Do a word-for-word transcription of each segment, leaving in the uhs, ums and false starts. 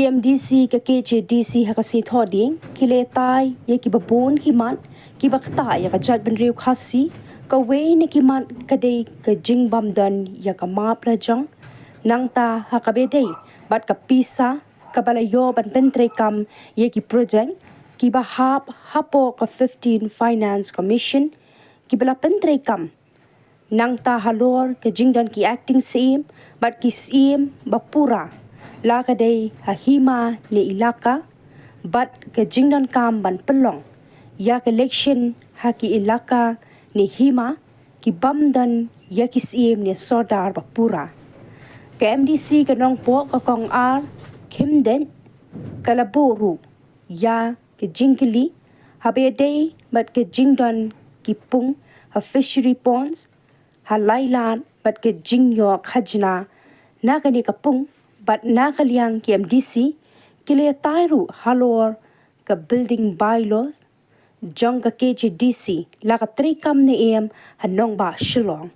Ki MDC ka KHADC ha ka sngi Thohdieng ki la ïatai ïa kiba bun ki mat kiba ktah ïa ka jaitbynriew Khasi. Kawei na ki mat ka dei ka jingbymdon ïa ka map lajong. Nangta ha kaba ïadei bad ka pisa kaba la ïoh ban pyntreikam ïa ki projek kiba hap hapoh ka fifteen Finance Commission kiba la pyntreikam. Nangta halor ka jingdon ki acting syiem bad ki syiem ba pura, la ka dei ha hima ne ilaka, bad ka jingdonkam ban pynlong ïa ka election ha ki ilaka ne hima ki bym don ïa ki syiem ne sordar ba pura. Ka MDC ka Nongpoh ka Kong R Khymdeit ka la buh ruh ïa ka jingkylli haba ïadei bad ka jingdon ki pung ha fishery ponds, ha lai lad bad ka jingïoh khajna na kane ka pung, bad na ka liang ki MDC ki la ïatai ruh halor ka building bylaws jong ka KHADC, la ka treikam ne em ha nongbah Shillong.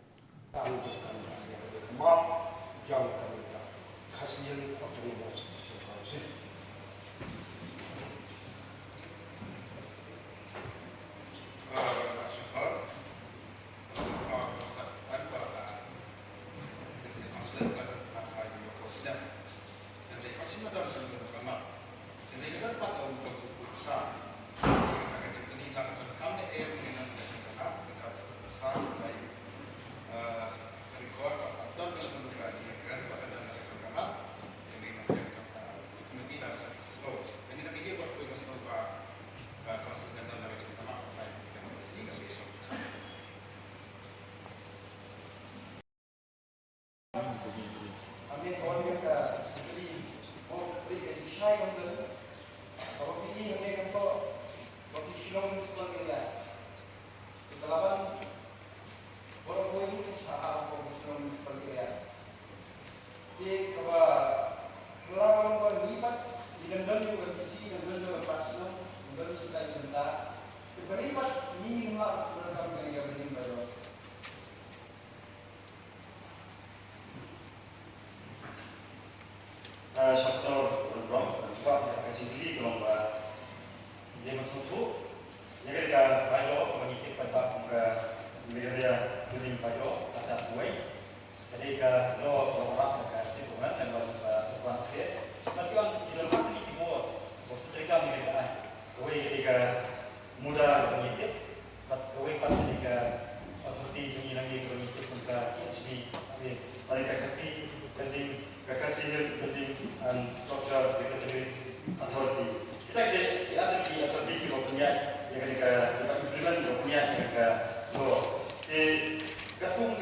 Uh, Doctor Ron Ron, ka jingkylli ka long ba, ïa ka sngewthuh ïa ka bylaw kaba ngi tip paidbah kum ka Meghalaya Building Bylaw, ka sa kuwei. Ka dei ka law kaba wanrah da ka state government, ka law kaba wanrah. Bad ki wan ki don ha kine ki bor ba pyntrei kam ïa ka, kawei ka dei ka MUDA kaba ngi tip, bad kawei pat ka dei ka authority jong ngi nangne kaba ngi tip kum ka KHB, bad ka Khasi Building, ka Khasi Hills Building and Structure Regulatory Authority. Kita ki dei ki authority, authority kiba pynïaid ïa kane ka, kiba implement, kiba pynïaid ïa ka law. Te katkum